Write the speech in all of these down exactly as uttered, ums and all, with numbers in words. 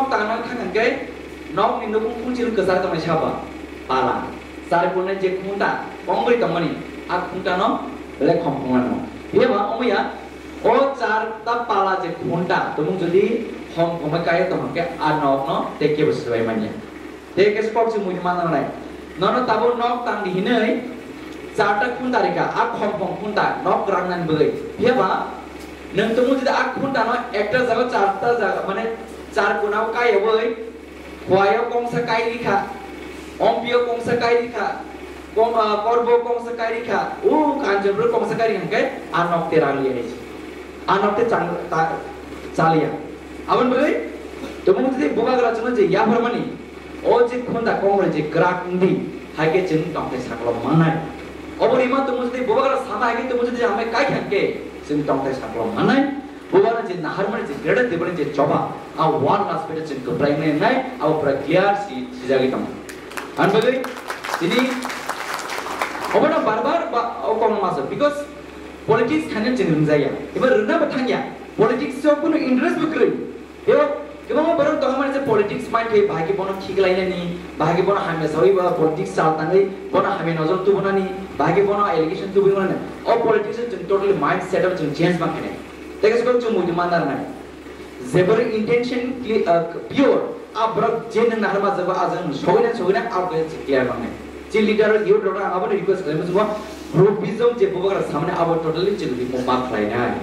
Tangna kha hwnkhe nokni nukung khungchirwi kwchar tongnai saba pala. Char kunai je khunta kongwi tongmani, a khuntano belai khom khunglano. Phiyaba omoya o char ta pala je khunta tumung jodi khom khomai kaiya tong hwnkhe a nokno tei kebo swbai manya. Tei khe kok se mui manna nai. Nono tabuk nok tang di hinui charta khunta rikha, a khom khom khunta nok rang nani bagwi. Phiyaba nwng tumung jodi a khunta no ekta jaga charta jaga, mane char kuna o kai oboi, Huayo kongsa kai rikha, Ompio kongsa kai rikha, kong, ah, Korbo kongsa kai rikha, u Kanchanpur kongsa kai rikha hwnkhe a nok te rang liya hai se. A nok te chang, ta, chaliya. Aboni bagwi tumung jodi bubagra chwngno je yapharmani, o je khunda kongre je krak wngdi, hai khe chwng tongthai saklo mannai. Obo rima tumung jodi bubagra sama hai khe tumung jodi hamai kai kha hwnkhe chwng tongthai saklo mannai. Bubagra je naharmani je greater Tipraland je choba, a world hospital chwng kwplai wngnai wngnai, abo pura clear si, sijagwi tongo. Ani bagwi tini obono bar bar ba, o kongma masa, because politics khaina chwng rwngjaya, eba rwna bo thangya, politics o kunu interest bo kwrwi. Yo, kwbangma borok tongo mani je politics mai khe bahai khe bono khiklainani, bahai khe bono hamya sawi ba politics chal tangwi bono hamya nojor tubunani, bahai khe bono allegation tubui mani. O politics o chwng totally mind setup chwng change ma khainai. Tei kaisa kok chwng muitu mandar nai. Jeboni intention clear, uh, pure, a borok je nwng naharma jago a jang sogwina sogwina a borok clear mangnai. Je leader youth rok ang aboni request khlaima chwngbo groupism je bubagra samani abo totally chwng remove ma khlainai.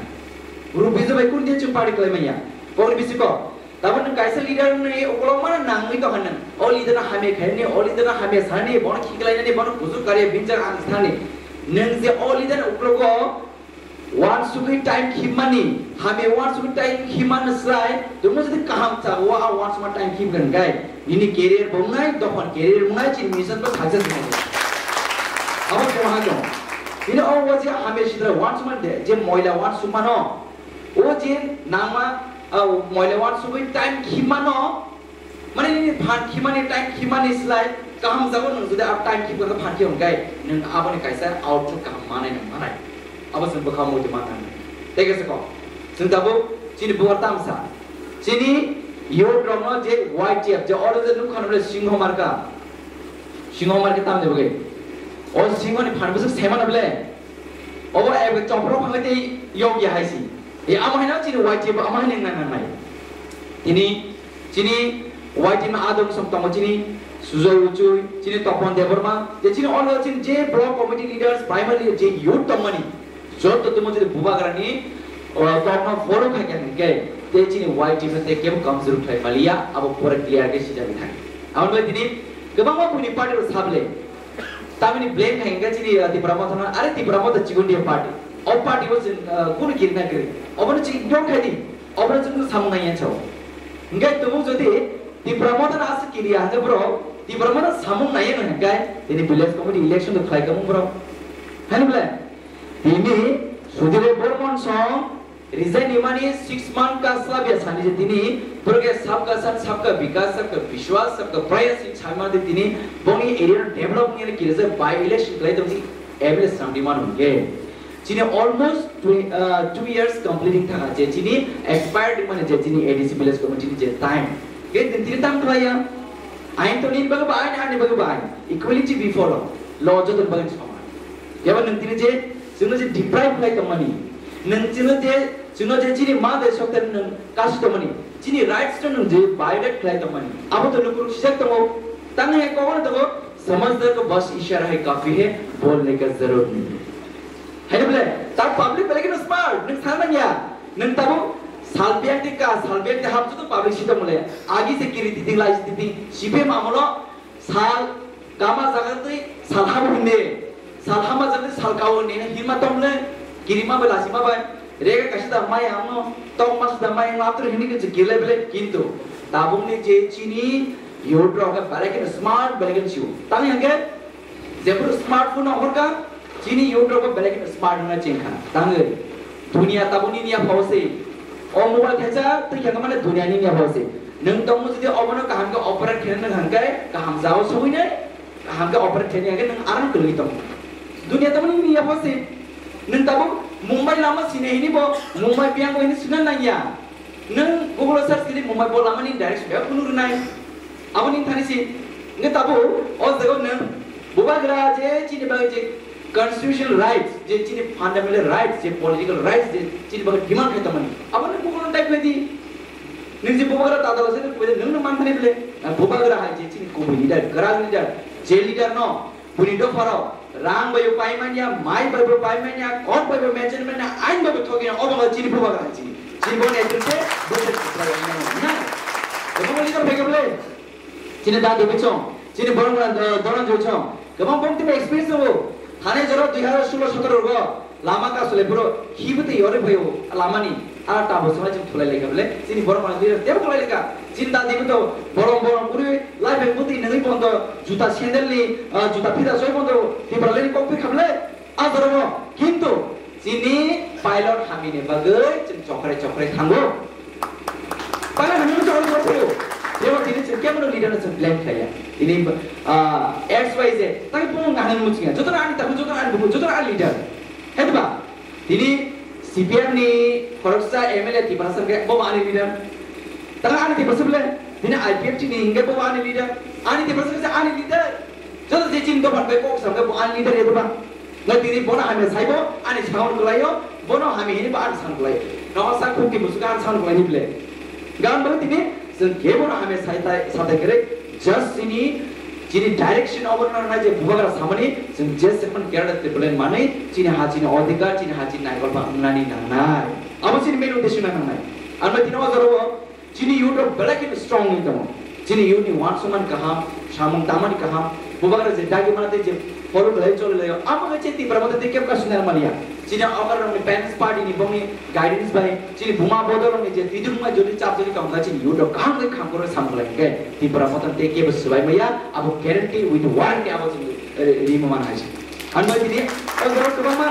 Groupism bai kun je chwng party khlai manya. Kok ni bisi kok. Tabuk nwng kaisa leader ni ukolog mano nangwi tongkha nwng. O leader no hamya khainani, o leader no hamya sanani, bono khiklainani, bono kuchuk karya binjak ang sanani. Nwng je o leader ni ukologo uansugwi time khibmani, hamya uansugwi time khibmani slai, tumung jodi kaham chago, a uansukma time khibgani gai. Nini career bo wngnai, dophani career wngnai, chini mission bo success wngnai. Abo kebo hai tong. Bini o waji hamya sidra uansukma de, je moila uansukmano, o je nangma, ah, moila uansugwi time khibmano, mane nini phan khimani, time khimani slai kaham jago nwng jodi a time khibgano phan khibgano gai, nwng aboni kaisa output kaham manai nwng manai. Abo chwng bwkha muitu manna. Tei kaisa kok. Chwng tabuk chini bubar tamsa. Chini youth rokno je Y T F, je oro je nukha nukle singho marka. Singho marka tamni bagwi. O singhoni phan bwswk semano ble. Obo ebe chopro phangwi tei yokya hai si. E amo haino chini Y T F amo haino nang nangnai. Tini chini Y T F no adong song tongo chini Sujoy Uchui, chini Topon Debbarma, je chini all chini je block committee leaders, primary leader, je youth tongmani, joto tongmo chini bubagrani, o, kokno follow khai kha hwnkhe, tei chini Y T F no tei kebo kamjwrwng khlai maliya, abo pura clear khe sijagwi thang. Aboni bai tini kwbangma buini party rok sable. Tamini blame khai hwnkhe chini, uh, Tipra Motha no, are Tipra Motha chikon dia party. O party o chwng, uh, kunu kirna kwrwi. Obono chwng ignore khai di. Obono chwng samung naiya chao. Hwnkhe tumung jodi Tipra Motha no aswk kiriya hwnkhe borok Tipra Motha samung naiya no hwnkhe tini village committee election to khlai kamung borok. Haino ble? Tini Sudhir Bormon song resign nimani six month ka slabya sani je tini borok ya sabka sath, sabka vikas, sabka vishwas, sabka prayas hinwi sami mani tini bongni area no develop wngya khe je by election khlai tongsi M L A samdi mano hwnkhe. Chini almost twe-, uh, two years completing thaka je chini expired mani je chini A D C village committee ni je time. Ke din tini tam khlaiya. Ain to nini bagwi ba ain, ani bagwi ba ain. Equality before law. Law joto ni bagwi soman. Kebo nwng tini je chwngno je deprive khlai tongmani, nwng chwngno je, chwngno je chini ma de sokta nwng kasi tongmani, chini rights no nwng je violate khlai tongmani, abo to nukuruk sijak tongo. Tang he kokno tongo, samajhdar ko bas ishara hai kafi hai, bolne ka zaroor nahi. Hai bole, ta public bole kino smart, nwng sanmanya, nwng tabo salbiak de ka, salbiak de hapsu to public sito mole, agi se kiri titi lai titi, sipe mamulo, Sal kama jaga twi sal habo hinde, sal hama jaga twi sal kao hinde, hinma tong le, kirima bai lasima bai, rega kaisa da mai ang no, tong mas da mai ang no, atur hindi ke jikile bele, kintu tabung ni je chini youth rok ke belai ke smart, belai ke chiu. Tang yang ke, jebur smartphone no horka, Chini youth rok belai kheno smart wngna chengkha. Tangwi dunia tabuk nini yaphao se. O mobile khaisa twi khe mane dunia nini yaphao se. Nwng tongmo jodi obono kaham khe operate khaina nwng hangkhe kaham jao sogwinai, kaham khe operate khaina hangkhe nwng aram kwlwi tongo. Dunia tabuk nini yaphao se. Nwng tabuk Mumbai lama sine hini bo Mumbai biyang bo hini sina nangya. Nwng Google o search khe di Mumbai bo lamani direction ya kunu rwnai. Aboni thani si nge tabu o jaga nwng bubagra je chini bagwi je constitutional rights, je chini fundamental rights, je political rights, je chini bagwi demand khai tongmani. Abo nwng Google o type khai di. Nwng je bubagra ta dala se nwng kwbui nwng no man thani bele. Bubagra hai je chini kubui leader, kwrak leader, je leader no Buni dopharo rang bai bo pai manya, mai bai bo pai manya, kok bai bo mention manya, ain bai bo thogi na, obo chini bubagra chini. Chini bo netrite bwswk kwplai wngmano, na? Kwbangma leader phai khe bwle. Chini da Devi chong, chini borok rang, eh, Dhananjoy chong. Kwbang bong tini experience tongo. Thani jora dui hazar solo sotoro rogo. Lama kasolai borok hibwtwi yorwi phaio lamani, a tabuk swlai chwng thulai laikha bwle, chini borok manwi leader tebo kwlai laikha, chini dadi bwtwi borom borom kwrwi lai bai bwtwi nangwi bondo juta sandal ni, ah, juta phita soi bondo Tipralani kok phikha bwle, a jorao kintu chini pilot hamini bagwi chwng chokre chokre thango. Pilot hamini chokre chokre thango. Tebo tini chwng kebono leader no chwng blame khlaiya. Tini, ah, X Y Z, tai bumung nangni muchungya, jotono ani takhuk, jotono ani bukhuk, jotono ani leader. Hai diba? Tini C P M ni khoroksa M L A Tiprasa hwnkhe bobo ani leader. Tang ani Tiprasa bole? Tini I P F T ni hwnkhe bobo ani leader. Ani Tiprasa hwnkhe ani leader. Joto je chini dophan bai kok sa hwnkhe bo ani leader ya diba? Ngai tini bono hamya saibo ani sound kwlaio, bono hamya hini bo ani sound kwlaio. Nogo sak khukti musuka ani sound kwlaini bole. Gan bo tini chwng kebono hamya sai tai, satai kwrwi, just chini, chini direction obo no nai je bubagra samani, chwng je sekman kerada tibule manwi, chini ha chini odhikar, chini ha chini naikolma wngnani nangnai. Abo chini main uddesho na nangnai. Ang bai tini o jorao chini youth rok belai kheno strong wngwi tongo. Chini youth ni uansukmani kaham, samung tangmani kaham, bubagra je dagi mana tei je follow khlai choli laio, amo khe chini Tipra Motha tei kebo kasu nang manya. Chini okarokni parents party ni bongni guidance bai, chini buma bodolrokni je twitung bai jodi chap jodi tong kha chini youth rok kaham khe kham khoro samung lai khe Tipra Motha tei kebo swbai maya, abo guarantee with warranty abo chini, eh, rimo man hai. Ang bai tini o borok kwbangma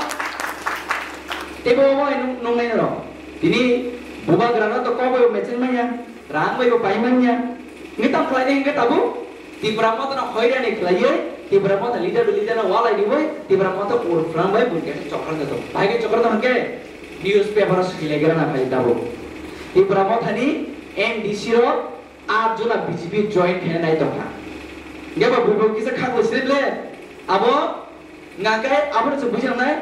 teibo obo hai nung, nungnai norok. Tini bubagrano to kok bai bo mecheng manya, rang bai bo pai manya. Ngi tam khlainai hwnkhe tabuk Tipra Motha no hoirani khlaiwi, Tipra Motha leader bai leader no walai riwi, Tipra Motha urphrang bai buini kaisa chokra jato. Bahai khe chokra jato hwnkhe newspaper o swilaigra na phai tabuk. Tipra Motha ni M D C rok aat jona B J P join khaina nai tongkha. Hwnkhe bo buibo kisa khaklo sini ble abo Hingkhe abono chwng bujijaknai,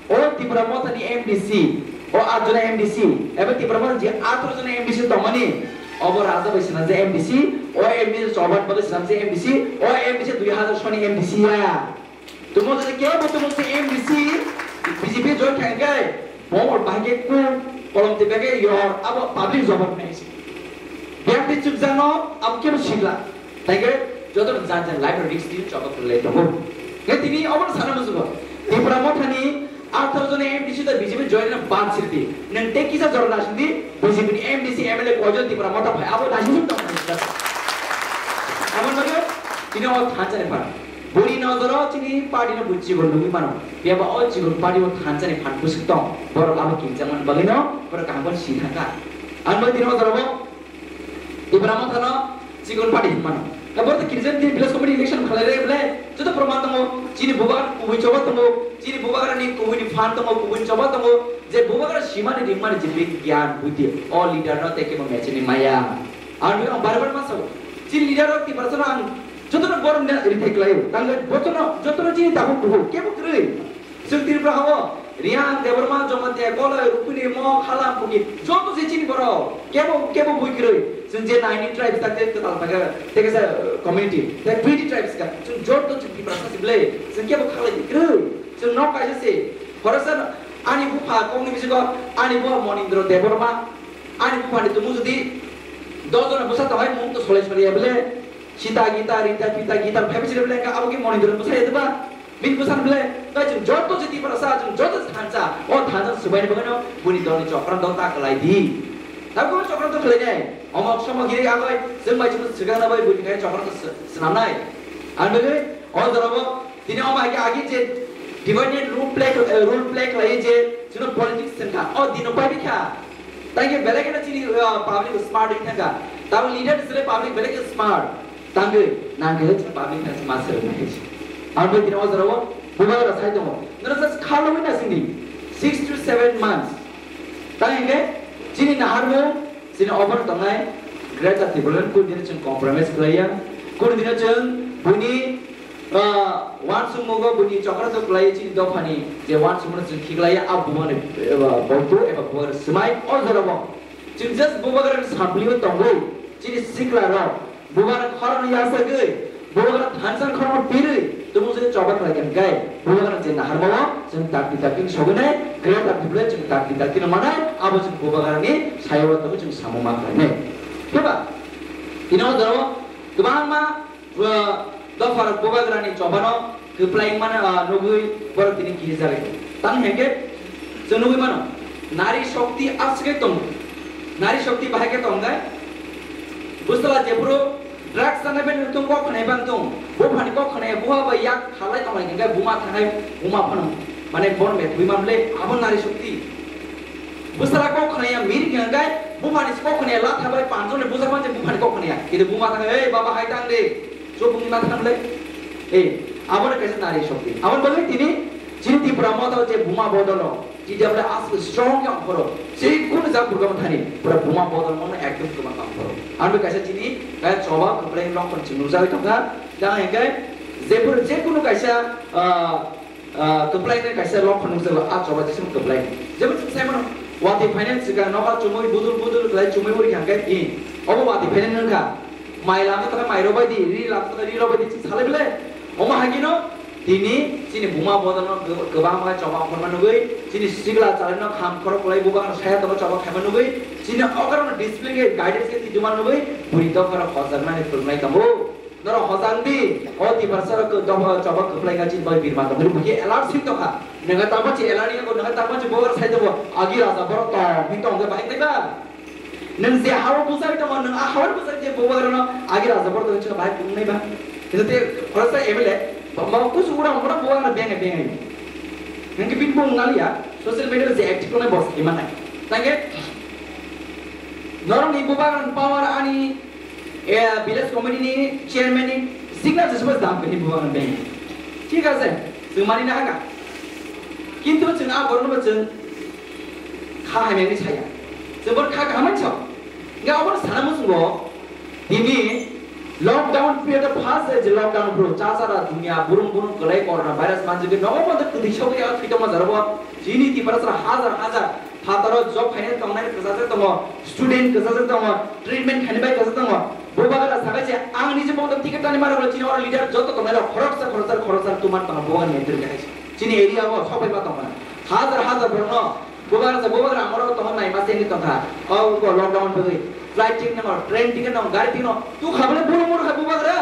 o Tipra Mothani M D C, o aat jona M D C, eba Tipra Mothani je atharoh jona M D C tongmani, obo raja bai swnamjak M D C, o M D C choban bagwi swnamjak M D C, o M D C dui hazar soni M D C ya. Tumung je kebo tumung se M D C, B J P join khaikhe, Bo bahai khe kuk kolom twi bagwi yor abo public jobor hinwi se. Biyang twi chukjakno abo kebo sikla. Tei khe jotono jan jan life risk twi chobok rwlai tongo. Khe tini obono sana muchungo. Tipra Mothani atharo jona M D C tei B J P join na bad sirdi. Nwng tei kisa jora nasingdi B J P ni M D C M L A koijon Tipra Motha phai abo nasing tongo. Aboni bagwi tini o thansa ni phan. Boni nojoro chini party no bui chikon nugwi mano. Phiya ba o chikon party o thansa ni phan bwswk tong. Borok abo kinjakmani bagwi no borok kaham khe si thangkha. Ang bai tini o jorabo Tipra Motha no chikon party hinwi mano. Borok to kinjak ni village committee election khalai rw bwle joto proman tongo. Chini bubagra kubui choba tongo. Chini bubagra ni kubui ni phan tongo, kubui ni choba tongo. Je bubagra simani ringmani je bini gyan buddhi o leader no tei kebo mecheni maya. Ang bini ang bar bar ma sao. Chini leader rok Tipra Motha no ang jotono borok ni rithai kwlaio. Tangwi jotono, jotono chini tabuk kubu kebo kwrwi. Chwng Tripura hao Riyang, Debbarma, Jamatia, Koloi, Rupini, Mok, Halam, Kuki, joto se chini borok. Kebo, kebo bui kwrwi. Chwng je nine tribes tak te kwtal thangkha, tei kaisa, uh, community. Tei twenty tribes ka. Chwng joto chwng Tiprasa se bwle. Chwng kebo khalai kwrwi. Chwng nok kaisa se. Khoroksa ani bupha kongni bisingo ani bupha Monindra Debbarma. Ani buphani tumung jodi dos jona bwsa tong hai mung to solai solai ya bwle. Sita Gita, Rita Pita Gita phai bisi bwle ka abo ki Monindra bwsa ya diba? Bini bwsa bwle. Tai chwng joto je Tiprasa, chwng joto thansa, o thansa swbaini bagwino buni dolni chokran dol ta kwlai di. Ta ko chokran dol kwlai nai. Omo somo giri agoi, chwng bai chwng swkang na bai buni kai chokran dol swnam nai. Ang bwle o jorabo Tini omo hai khe agi je divide and rule play, eh, rule play khlai je chwngno politics thangkha. O dino pai bikha. Tai khe belai kheno chini, eh, public smart wng thangkha. Tamo leader ni sile public belai khe smart. Tangwi nang khe chini public thangkha ma sele nang khe. Ang bai tini o jorao bubagra sai tongo. Noro just khalwi na sini six to seven months. Tai hwnkhe chini naharmung Chini offer tongnai Greater Tipraland kunu dino chwng compromise khlaiya. Kunu dino chwng buini, ah, uansukmung o buini chokra to khlaiya chini dophani je uansukmung chwng khiklaiya a bumani, eba, boitu eba bubar swmai o jorabo. Chwng just bubagrani samplio tongwi chini sikla rok bubar khorang yasagwi bubagra thansa khorang pirwi tumung se choba khlai khe bubagra je naharmao chwng takti takti sogwi nai Greater Tipraland chwng takti takti no manai abo chwng bubagrani sayo tongwi chwng samung ma khlai nai. Phiba tini o jora kwbangma, uh, dopha rok bubagrani chobano kwplai mana, ah, nugwi borok tini kiri jagwi. Tamo hwnkhe chwng nugwi mano, nari shokti aswk tong, nari shokti bahai khe tong dai. Bwsala jephuru drugs chanai bai nung tong, kok khnai bang tong, buphani kok khnai buha bai yak khalai tong lai hwnkhe buma thangai buma phano mane bon me thui mamle abo nari shokti. Bwsala kok khnai ya miri hwnkhe buphani kok khnai ya latha bai panjone buja phanje buphani kok khnai ya. Kide buma thangai, "Ei baba hai tang de." Chubungni ma thangle. Eh, aboni kaisa nari shokti. Aboni bagwi tini chini Tripura motha je buma bodolo, T W A aswk strong yang phoro. Sei kun jak program thani, pura buma bodol mano ekdom kwbang kang phoro. Aboni kaisa chini kaya choba kwplai lokhon chini nujagwi tongkha. Tang hingke, jepur, jekunu kaisa, ah, ah, kwplai ni kaisa lokhon nukjago, a choba jisung kwplai. Jebo chwng sai mano, watwi phainani swkang nokha chumui budul budul khlai chumui uri kha hingke i. Obo watwi phainani wngkha. Mai lamsa tongkha mai rok bai di, ri lamsa tongkha ri rok bai di, chwng salai belai. Omo hai kheno tini chini buma bodolno gw-, kwbangma choba khorma nugwi, chini sikla chalaino kham khorok kwlai bubagrano saya tongo choba khaima nugwi, chini okorokno discipline khe guidance khe twijlma nugwi, bwrwi dophano hojaknani phwrwngnai tongo. Norok hojang di, o Tiprasa rok dopha choba kwplai kha chini bagwi birma tongmani bukhe alert sing tongkha. Nwnga tangma chi alert ya ko, nwnga tangma chi bogar sai tongo, agi raja borok tong, hing tong khe bahai taiba. Nwng je hao bujai tongo, nwng a hao bujai je bogar no agi raja borok tong chwng bahai pung nai ba. Hino te khoroksa M L A, ba, ba kusu ura ura bogar no bengai bengai. Nwng ke bin bung naliya, social media je active nai bos imanai. Tangke, norok ni bogar power ani Eh, village committee ni chairman ni signature se bo dam khe bubagra bank. Thik ase, chwng mani na haga. Kintu chwng a borok no chwng kha hamya ni saya. Chwng bor kha kaham sa. Nga obor sana musungo. Dini lockdown period of first je lockdown bro cha cha ra dunia burum burum kwlai corona virus manjik nogo bondo kwdwi sogwi ya thwi tongma jaro bo. Chini Tiprasa hajar hajar Phataro job khainai tongnai kwchajak tongo, student kwchajak tongo, treatment khainai bai kwchajak tongo. Bubagra sabai se ang niji bongdo ticket tani mara bole chini oro leader joto tongnai rok khoroksa khoroksa khoroksa tumar tongo bubagra mentri kahai se. Chini area o sobai ma tongo. Hajar hajar borok no bubagra sa bubagra amoro tongo nai ma se ni tongkha. O ko lockdown bwgwi flight ticket nango, train ticket nango, gari ticket nango. Tu khabale buru muru kha bubagra.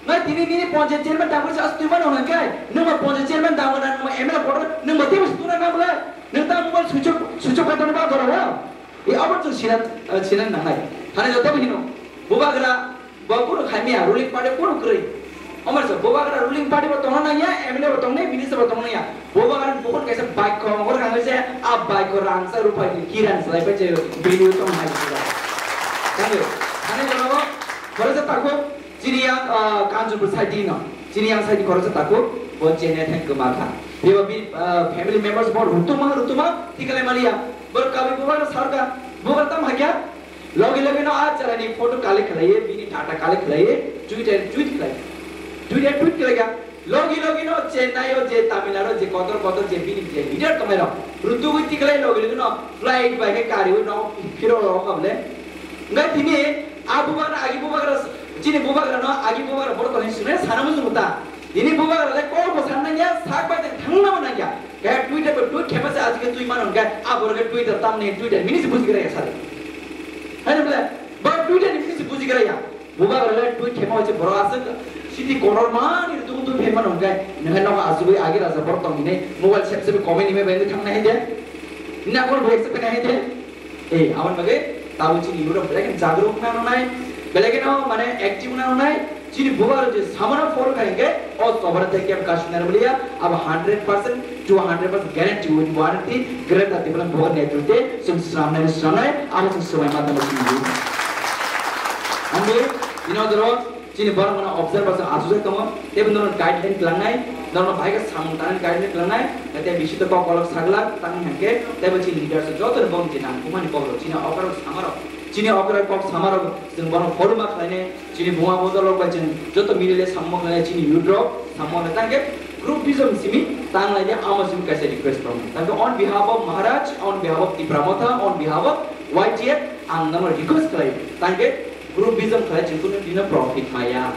Nai tini nini panchayat chairman dangor sa twi mano hwnka khe, nwng ma panchayat chairman dangor na nwng ma M L A kotor nwng ma tei tuna na bwle, nwng ta mobile switch off, switch off khaitoni ba dora wa. E abo chwng sinan, eh, sinan nangnai. Thani joto bihino, bubagra, bo kunu khaimya, ruling party kunu kwrwi. Omar sa, bubagra ruling party bo tongna nangya, M L A bo tongnai, minister bo tongna nangya. Bubagra bukun kaisa bike ko, ongor kangwi se, a bike ko rangsa rupai ni kiran salai pai se, video tong hai sila. Thani, thani joto, khoroksa takhuk, Chini yang, ah, Kanchanpur side ni no. Chini yang side ni khoroksa takhuk, bo Chennai thang kwma kha. Phiya bi, ah, family members bo rutuma, rutuma, tikalai maliya. Bo kabi bubagra sarka, bubagra tam hakya. Logi logi no a chala ni photo collect khlaiye, bini data collect khlaiye, Twitter tweet khlaiye. Twitter tweet khlaiya. Logi logi no Chennai o je Tamil Nadu je kotor kotor je bini je leader tongnai rok. Rutugwi tikalai logi logi no flight bai khe kariwi no phiro rok kable. Ngai tini a bubagra agi bubagra chini bubagra no agi bubagra borok tongni sini sana muchung ta. Tini bubagra le kok bo san nangya sak bai tang thangna bo nangya. Kaya Twitter bai tweet khema se ajike twi mano ngai a borok ke Twitter tamni Twitter mini se bujigra ya sare. Hai bole ba Twitter ni mini se bujigra ya. Bubagra le tweet khema hoise borok aswk siti koror mani rwtwk twi phema nongkhe nokha asugwi agi raja borok tongmini mobile sep sep comment himwi bai thangna hai de. Nakol bai sep na hai de. Ei, aboni bagwi tabuk chini Europe belai kheno jagruk wngna nangnai, belai kheno mane active wngna nangnai. Chini bubagra je samano phone khai hwnkhe o chobani tei kebo kasu nai rwliya, abo hundred percent to hundred percent guarantee with warranty, Greater Tipraland bubagra netritwe chwng swnamnai swnamnai, abo chwng swmai ma tongma chini youth. Ang bini o jora Chini borok mano observer se asujak tongo, teibo norok guideline tlangnai, norok bahai khe samung tangnai guideline tlangnai, tei bisi to kok kolok saglak tang hwnkhe, teibo chini leader se joto ni bong je nang kumani kok rok chini okar rok sama rok, Chini okra kok samarok chwng bono follow ma khlainai, chini buma bodolrok bai chwng joto milile samung khlainai, chini youth rok samung khlainai. Tangkhe groupism simi tang laidi, amo simi kaisa request from me. Tangkhe on behalf of Maharaj, on behalf of Tipra Motha, on behalf of Y T F, ang namo request khlai. Tangkhe groupism khlai chwng kunu dino profit maya.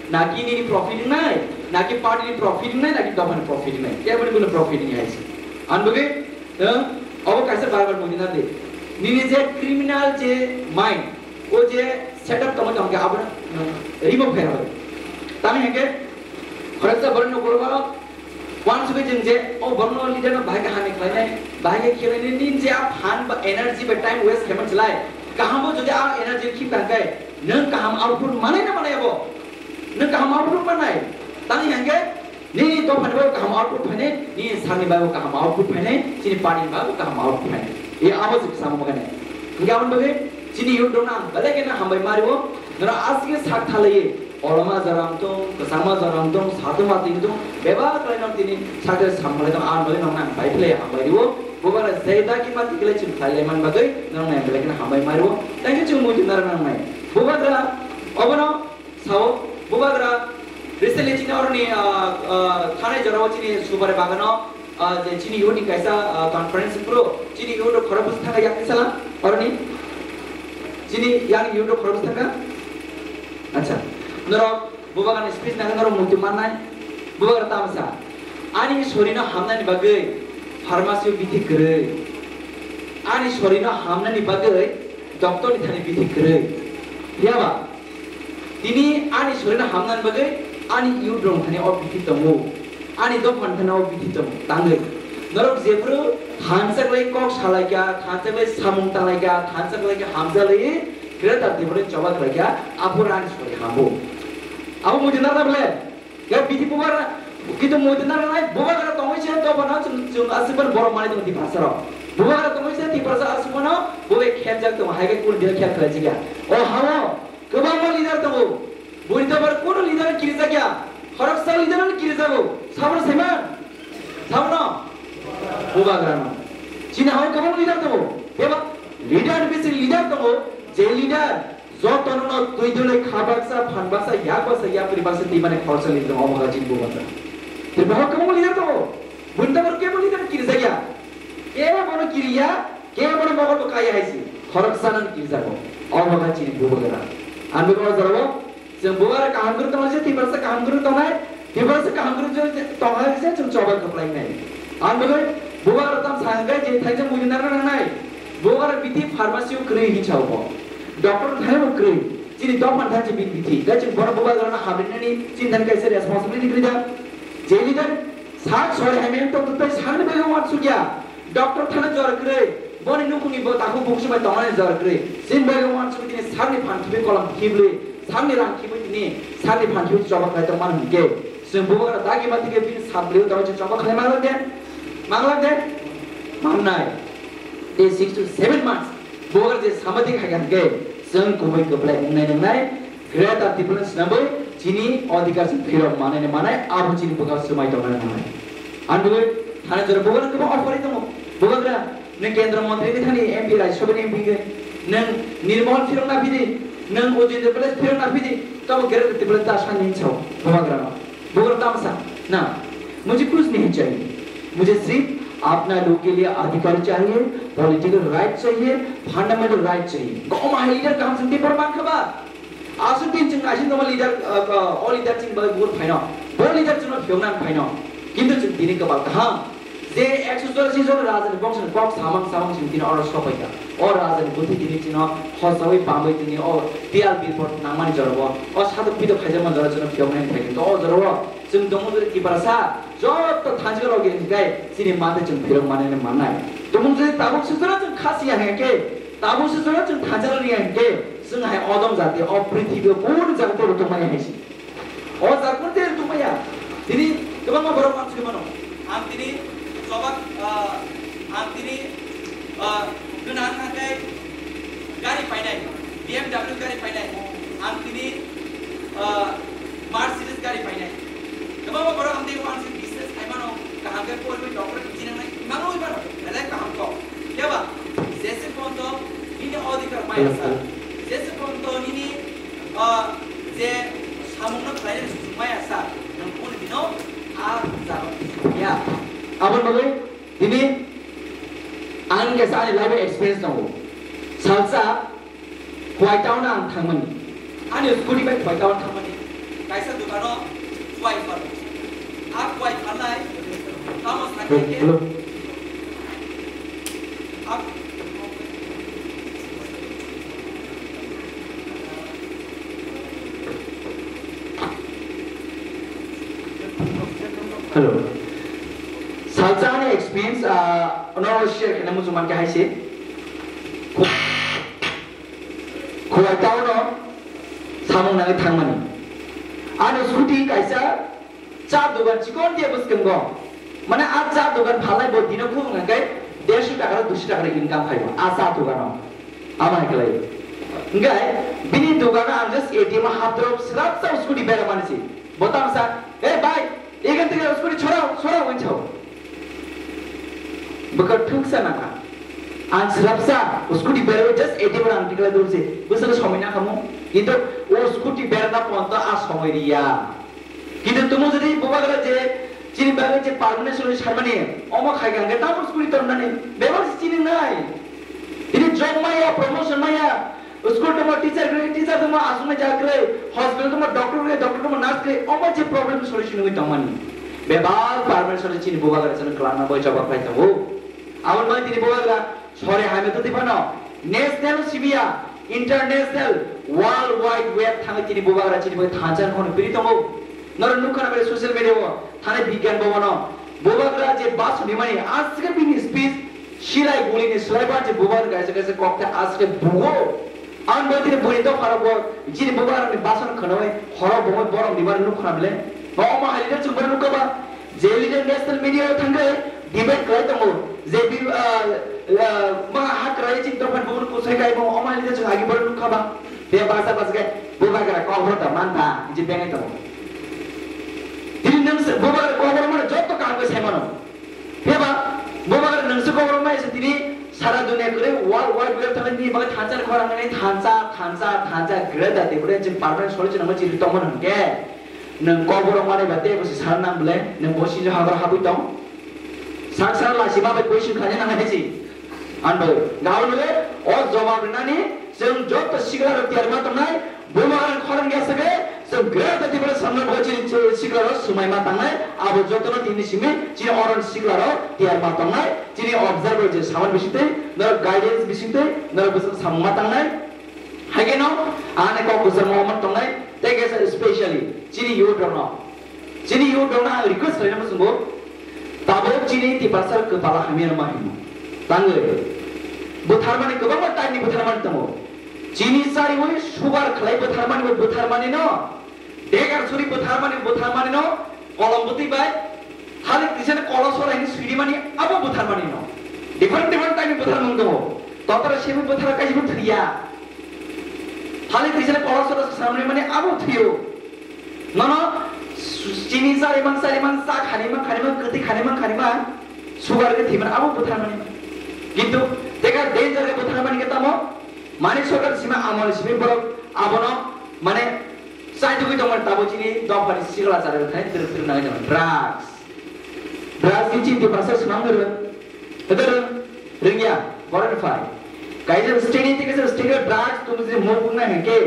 Naki nini profit nai, naki party ni profit nai, naki dopha ni profit nai. Kebo ni kunu profit nai hai se. Ang bagwi, eh, obo kaisa bar bar mudi na de. Nini je criminal je mind, o je setup tongwi tongkhe abo, eh, remove khaina bagwi. Tamo hinkhe, khoroksa borok no borok Uansugwi chwng je o borokno leader no bahai khe hamya khlainai, bahai khe khlainai, nini je a phan ba energy ba time waste khaima chwlai, kaham bo jodi a energy khip tangkhe, nwng kaham output manai na manai abo? Nwng kaham output manai? Tangwi hwnkhe nini dophani bagwi kaham output phainai, nini sakni bagwi kaham output phainai, chini party ni bagwi kaham output phainai. E abo se samo bagwi nai. Hwnkhe aboni bagwi chini youth rokno ang belai kheno hambai ma rio, norok aswk sak thalaiwi. Oloma jora wng tong, kwchangma jora wng tong, satung matwi wng tong, bebak khlai nok tini sakhe samkhlai tong, ang bagwi nok nang bai phlai hambai rio. Bubagra jai dagi ma tiklai chwng khlai lai man bagwi nok nang belai kheno hambai ma rio. Thank you, chwng muitu nang nang nai. Bubagra obono sao, Bubagra recently chini oroni, ah, ah, thanai jora o chini Subari bagano Ah, je chini youth ni kaisa, ah, conference phuru, chini youth rok khorok bwswk thangkha yakni sala, oroni? Chini yang youth rok khorok bwswk thangkha? Acha. Norok Bubagrani speech nangkhe norok muitu mannai. Bubagra tamsa. Ani sorino hamnani bagwi pharmacy o bithi kwrwi. Ani sorino hamnani bagwi doctor ni thani bithi kwrwi. Phiyaba? Tini ani sorino hamnani bagwi ani youth rok thani o bithi tongo, ani dophani thani o bithi tongo, tangwi. Norok jephru thansa kwlai kok salaikha, thansa kwlai samung tanglaikha, thansa kwlai khe hamjalwi Greater Tipraland choba khlaikha, aphuru ani sori hambo. Abo muitu nana bole? Ya bithi bubar, kintu muitu nana nai, Bubagra tongwi se dophano chwng, chwng aswkmani borok manwi tongo Tiprasa rok. Bubagra tongwi se Tiprasa aswkmano, bo bai khelajak tongo, hai khe kunu dino khel khlaijak ya. O hao, Kwbangma leader tongo. Buini dophani kunu leader no kirijakya. Khoroksa leader no kirijago. Sabono saiman? Sabono? Bubagrano. Chini hao kwbangma leader tongo. Beba leader bisi leader tongo. Je leader jotono no twi dwlwi kha baksa, phan baksa, yak baksa, yapri baksa twi mani khoroksa leader tongo. Omo kha chini Bubagra. Tei bohor kwbangma leader tongo. Buini dophani kebo leader no kirijakya. Kebo bono kiriya. Kebo bono mogol bo kaiya hai se, khoroksa nang kirijago. Omo kha chini Bubagra. Ang bini o jorao chwng Bubagra kaham kwrwng tonglaijak, Tiprasa kaham kwrwng tongnai, Tiprasa kaham kwrwng tonglaijak chwng choba kwplainai. Ang bini Bubagra tam sa hwnkhe je thaijak muitu narwkna nangnai. Bubagra bithi pharmacy o kwrwi hinsa bo. Doctor thani bo kwrwi. Chini dophani thani bini bithi. Tei chwng bono Bubagrano hamrinani chini thani kaisa responsibility kwrwi da. Je leader sak sori hai meng tong tei sakni bagwi wansukya. Doctor thana jora kwrwi, boni nukhungni bo takhuk bukhuk swmai tongnani jora kwrwi. Chini bagwi wansugwi tini sakni phan khibwi kolam khibwi, sakni rang khibwi tini sakni phan khibwi choba khlai tongmani hwnkhe, chwng Bubagra dagi ma thikhe bini sap liu tongwi chwng choba khlai manglak de? Manglak de? Mannai. Tei six to seven months Bubagra je samadhi khai kha hwnkhe, chwng kubui kwplai wngnai nwngnai, Greater Tipraland swnamwi chini odhikar chwng phirok manai manai, abo chini bwkha swmai tongna nangnai. Ang bwlwi thani jora Bubagra kwbang offer tongo. Bubagra, nwng Kendra Montri ni thani M P, Rajya Sabha ni M P khe, nwng Nirmol phirok na phidi, nwng Ujendra Palace phirok na phidi, tamo Greater Tipraland ta sani hinsa o Bubagra no. Bubagra tamsa, na, mujhe kuch nahi chahiye. Mujhe sirf apna log ke liye adhikar chahiye, political right chahiye, fundamental right chahiye. Kok ma hai leader kaham sing tipor man khaba? Aswk din chwng naising tongma leader, ah, ah, o leader chini bagwi buhur phaino, bo leader chwngno phiyokna ang phaino. Kintu chwng tini kwbal kaham. Je ekso churashi jon rajani bongsoni kok samang samang chwng tini oro sopaikha. O rajani bwthwi tini chwngno hosawi pamwi tini o biyal birpot nangmani jorabo, o sadok pidok khaijakmani jora chwngno phiyoknai phaikha. To o jorao chwng tongmung jora Tiprasa joto thansa rok hinkhe chini mantwi chwng phirok manwi mannai. Tongmung jora tabuk sujora chwng khasiya hinkhe, tabuk sujora chwng thansa rok hinkhe, chwng hai odom jati, o prithibi o kunu jaga tei rwtwkmani hai se. O jaga kunu tei rwtwkmaya. Tini kwbangma borok wansugwi mano. Ang tini chobak, ah, ang tini, ah, gwnang hwnkhe gari painai, B M W gari painai. Ang tini, ah, Mercedes gari painai. Kwbangma borok ang tei wansugwi business khai mano, kaham khe porwi doctor engineer nai, imang oi mano, belai kaham kok. Phiya ba, jese pono bini odhikar mai rwsa. Ah, je samungno khlainani suchukmaya sa, nwng kunu dino a jaga ya. Aboni bagwi tini ang kaisa ani life experience tongo. Salsa Khowai town ang thangmani. Ani scooty bai Khowai town thangmani. Kaisa dukano Khowai phan. A Khowai phanai tamo sakhe khe. Hello. A Hello. Salsa ani experience, ah, no share kena muchung mankhe hai se. Khowai town o samung nangwi thangmani. Ano scooty kaisa cha dogan chikon dia bwskango. Mane a cha dogan phalai bo dino khulung hwnkhe dersho taka ro duisho taka ro income phaibo a cha dogano. Ama hai kwlai. Hwnkhe bini dogano ang just A T M o hap drop swrap cha scooty bera mani si. Bo tamo sa, "Hey bhai, ekan theke scooty chorao, chorao," hwnwi sao. Bwkha thwksa nangkha. Ang swrapsa, o scooty berwi just A T M rang tikla dorse. Bwswk somoi nangkhamu. Kintu o scooty berna ponto a somoi riya. Kintu tumu jodi bubagra je chini bagwi je permanent solution sanmani, omo khai kha hwnkhe tamo scooty tonnani. Bebak se chini nai. Tini job maya, promotion maya. School tongma teacher kwrwi, teacher tongma aswknai jaga kwrwi, hospital tongma doctor kwrwi, doctor tongma nurse kwrwi, omo je problem solution wngwi tongmani. Bebak permanent solution chini bubagra chwng kwlangna bai choba khlai tongo. Aboni bagwi tini bubagra sore hamya twi phano national simiya, international, world wide web thangwi tini bubagra chini bagwi thansa kheno piri tongo. Norok nukha na bai social media o thani bigyan bhavan o bubagra je bus hwnwi mani aswk bini speech Silai guli ni slai ba je bubagra kaisa kaisa kok tei aswk bugo. Ang bo tini bui to pharo bo chini bubagra ni basan khonoi horo bo borok ni bar nuk khna bile. Ba omo hai leader chwng bar nuk ba je leader national media o thangwi debate khlai tongo je bi, ah, ah, ma hakrai chini tophan bo nuk kusai kai bo omo hai leader chwng agi bar nuk ba. Be basa basa kai bubagra kok horo da man ba je bengai tongo. Tini nang se bubagra kok horo mano jotto kam ko sai mano. Phiya ba, bo bagwi nwng se koborok mai se tini sara dunia kwrwi world wide web thangwi nini bagwi thansa ni khorang nani thansa, thansa, thansa, greater Tripura chini permanent solution nangma chiri tongmani hwnkhe, nwng koborok manwi ba tei bo se sara nang bwle, nwng bo sinjo hagor habwi tong. Sak sara lachima bai question khlaina nang hai si. Ang bai, gabon le, o jawab rinani, Chwng joto sikla rok tiyar ma tongnai, buma rang khorang ya sage, chwng greater Tipraland samno bo chini sikla rok swmai ma tangnai, abo jotono tini simi chini oron sikla rok tiyar ma tongnai, chini observer je saman bisingtwi, norok guidance bisingtwi, norok bwswk samung ma tangnai. Haikhe no, ani kok bwswk ma omo tongnai, tei kaisa specially chini youth rok no. Chini youth rokno ang request khlaina muchungo, tabuk chini Tiprasa kwpala hamya rwma hino. Tangwi. Bwtharmani kwbangma type ni bwtharmani tongo. Chini chariwi sugar khlai bwtharmani bo bwtharmani no. Degar suri bwtharmani bwtharmani no. Kolom bwtwi bai. Thalik tisani kolos sorai ni swimani abo bwtharmani no. Different different type ni bwtharmung tongo. Totara simi bwthara kaisa bo thwiya. Thalik tisani kolos sorai swimani abo thwiyo. Nono chini chari mang, chari mang, cha khani mang, khani mang, kwtwi khani mang, khani mang, sugar khe thwi mano, abo bwthar mani. Kintu teka danger khe bwthar mani khe tamo? Manik Sarkar simi amol simi borok abono mane chaitugwi tongmani, tabo chini dophani sikla chari thani twrwk twrwk nangwi tongmani drugs. Drugs ni chini Tiprasa swnam rwng. Hwdwrwng rwngya, borokni phai. Kaisa state ni tei kaisa state o drugs tong je mung bukna hinkhe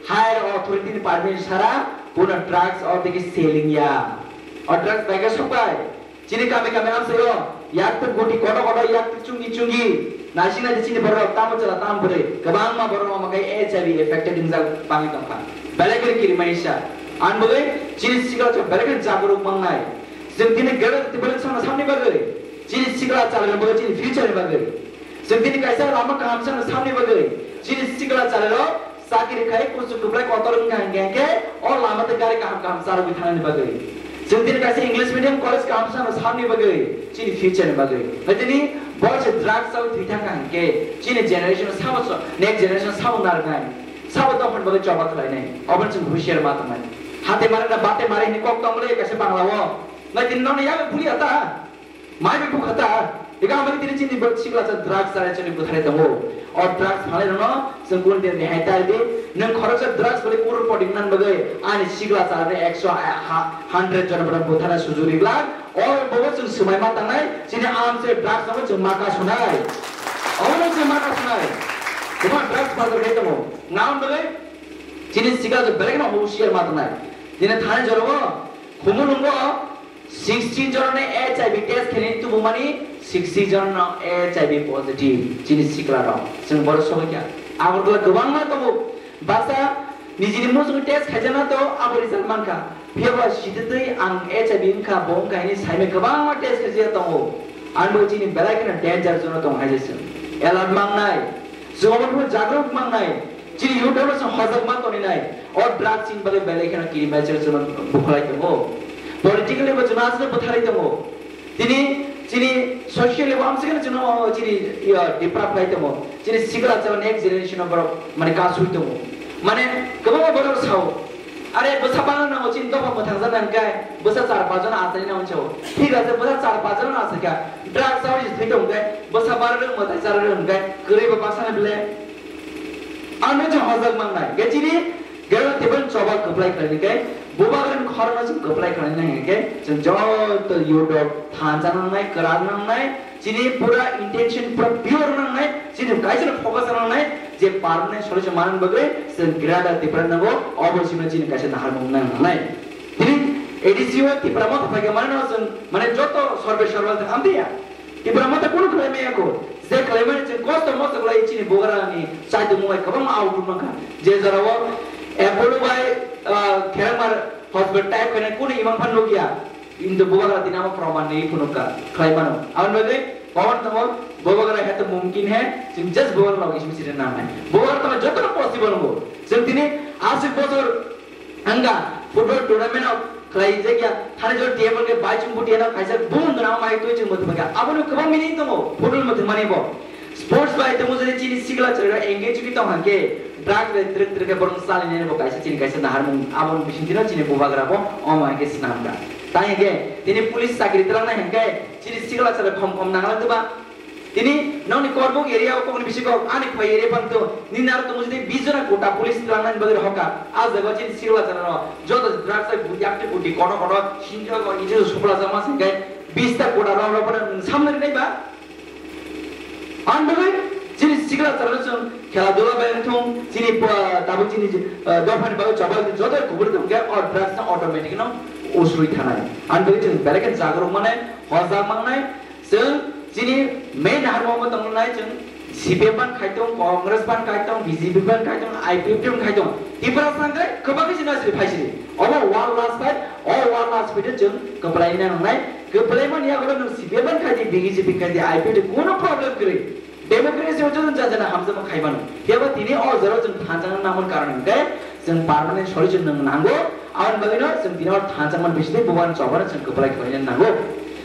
higher authority ni permission sara bono drugs o tei selling ya. O drugs bai khe sokbai. Chini kami kami amsai o yak tei guti koto koto yak tei chungi chungi. Naising naising chini borok tamo chwla tamo bwrwi. Kwbangma borok omo khe H I V affected wngjak bangwi tongkha. Belai khe kiri maisa. Ang bwlwi chini sikla chwng belai khe jagruk mangnai. Chwng tini gada tibwlwng sana samni bagwi. Chini sikla chwla bagwi, chini future ni bagwi. Chwng tini kaisa lama kaham sana samni bagwi. Chini sikla chwla rok chakri khai kuchuk kwplai kotor wngkha hinkhe hinkhe o lama tei gari kaham kaham charwgwi thangnani bagwi. Chwng tini kaisa English medium college kaham sana samni bagwi. Chini future ni bagwi. Hai tini boy se drugs chawi thwi thangkha hinkhe chini generation sabo so-, next generation sabo narwknai. Sabo dophani bagwi choba khlainai. Obo chwng husiar ma tongnai. Hate mare na bate mare hini kok tong le kaisa Bangla o. Nai tini nono yabe buli ata. Mai be bukha ta. Ega amani tini chini bo sikla cha drugs chare chini bwthare tongo. O drugs phalai rokno chwng kunu din rehai ta di. Nwng khoroksa drugs phalai crore poti wngna bagwi ani sikla chalani ekso, ha, hundred jon bono buthana sujuk rijak. O bobo chwng swmai ma tangnai, chini amche drugs no chwng ma ka sunai. Omo chwng ma ka sunai. Kwbangma drugs phalai rok tongo. Nang bagwi chini sikla chwng belai kheno husiar ma tangnai. Dini thani jorao Khumulwngo sixty jonno H I V test khainani tubumani, sixty jonno H I V positive chini sikla rok. Chwng boro sogwi kha. Agartala kwbangma tongo. Baksa nijini muchungni test khaijana to abo result mankha. Phiyaba sititwi ang H I V wngkha, bo wngkha hwnwi saimai kwbangma test khaijak tongo. Ang bo chini belai kheno danger zone o tong hai se chwng. Alert mangnai. Chwng obo phano jagrok mangnai. Chini youth rokno chwng hojak ma toninai. O drugs chini bagwi belai kheno kirimai chwng chwngno bukhlai tongo. Politically bo chwngno aswk bwtharwi tongo. Tini chini socially bo amswk kheno chwngno chini, ya, depraved khlai tongo. Chini sikla chwla next generation o borok mane kasui tongo. Mane kwbangma borok sao. Are bwsa bana nango chini dopha mwthangjakna hwnkhe bwsa char paanch jon achai nango chao. Thik ase, bwsa char paanch jon achaikha. Drugs o thwi tong hwnkhe bwsa bara rwng mwtai chara rwng hwnkhe kwrwi bo baksa ni bwle. Ano je hojak mangnai. Ge chini gero tebel choba kwplai khlainai khe bubagrani khorokno chwng kwplai khlainai hwnkhe chwng joto youth rok thansa nangnai, kwrak nangnai, chini pura intention pura pure nangnai, chini kaisa focus nangnai je permanent solution manani bagwi chwng Greater Tripura nango, obo chini chini kaisa naharmung nangnai. Tini A D C o Tipra Motha phaikha mane no chwng mane joto sorbe sorba amthiya. Tipra Motha kunu khlai maya kho. Je khlai mani chwng kosto mosto khlai chini bubagrani chaitungmung bai kwbangma output mankha. Je jorao Apollo bai, ah, Kherangmar hospital type khainai kunu imang phan nukya. Kintu bubagra tini amo proman ni phunukha. Khlai mano. Aboni bagwi Pawan tongo, bubagra hai to mumkin hai. Chwng just bubagra log isi bisi nangnai. Bubagra tongma joto possible nungo. Chwng tini aswk bosor Hwnka, football tournament o khlai jakya, thani jora T M L ke bai chwng buti ano kaisa bung gwnang mai twi chwng muthung kha. Abono kwbang meaning tongo, football muthung mani bo. Sports bai tongmo jani chini sikla chwrwng engage wi tong hangke, drugs bai twrwk twrwk khe borok chali nai bo kaisa chini kaisa naharmung, aboni bising tino chini bubagra bo omo hangke swnam kha. Tai hangke tini police chakri twlang nai hangke chini sikla chwrwng khom khom nangla twba. Tini nokni korbuk area o kokni bisingo ani khwlai area pang to nini aro tongo jodi bis jona kota police twlangnani bagwi rohorkha. A jaga chini sikla chwla rok joto drugs bai yakti kuti kono kono sinjo go ijo supla jama singkai bis ta kota rok rok bono nwng samnai nai ba? Ang bagwi chini sikla chwla rok chwng khela dula bai wngthung chini pa-, tabuk chini, eh, dophani bagwi chobal joto kuburi tongkhe o drugs no automatic no usrui thanai. Ang bagwi chwng belai khe jagrok manai hojak mangnai. Chwng chini main naharmung bo tongnai chwng C P M ban khai tong, Congress ban khai tong, B J P ban khai tong, I P F T ban khai tong. Tipra sangre kwbangwi chini asri phaisiri. Obo war last fight, o war last fight chwng kwplai na nangnai. Kwplai mani yago nwng C P M ban khai di, B J P khai di, I P F T kuno problem kwrwi. Democracy o joto jajana hamjama khai mano. Phiya ba tini o jora chwng thansa nangmani karon hwnkhe chwng permanent solution nwng nango. Aboni bagwino chwng tini o thansa man bisingtwi bubagrani chobano chwng kwplai khlaina nango.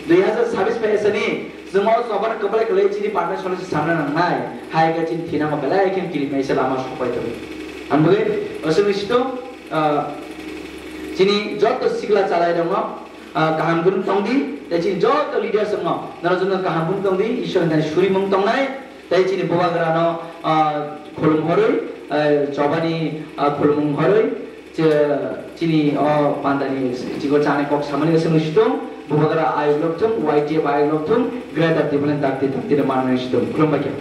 Dui hazar sabis phaisani chwng o chobano kwplai khlai chini permanent solution samna nangnai. Hai khe chini thinango belai khe kirimnaisa lama sokpai tongo. Ang bagwi aswk ni sito, ah, chini joto sikla chalairokno, ah, kaham kwrwng tong di, tei chini joto leaders rokno norok joto kaham kwrwng tong di, Ishwar ni surimung tongnai, tei chini bubagrano, ah, khulum horwi, ah, chobani, ah, khulumung horwi, che-, chini o pandani chikon chani kok samani aswk situng, bubagra ayuk lokthung, Y T F ayuk lokthung, Greater Tipraland dakti dakti rw manwi situng. Khulumbai khe.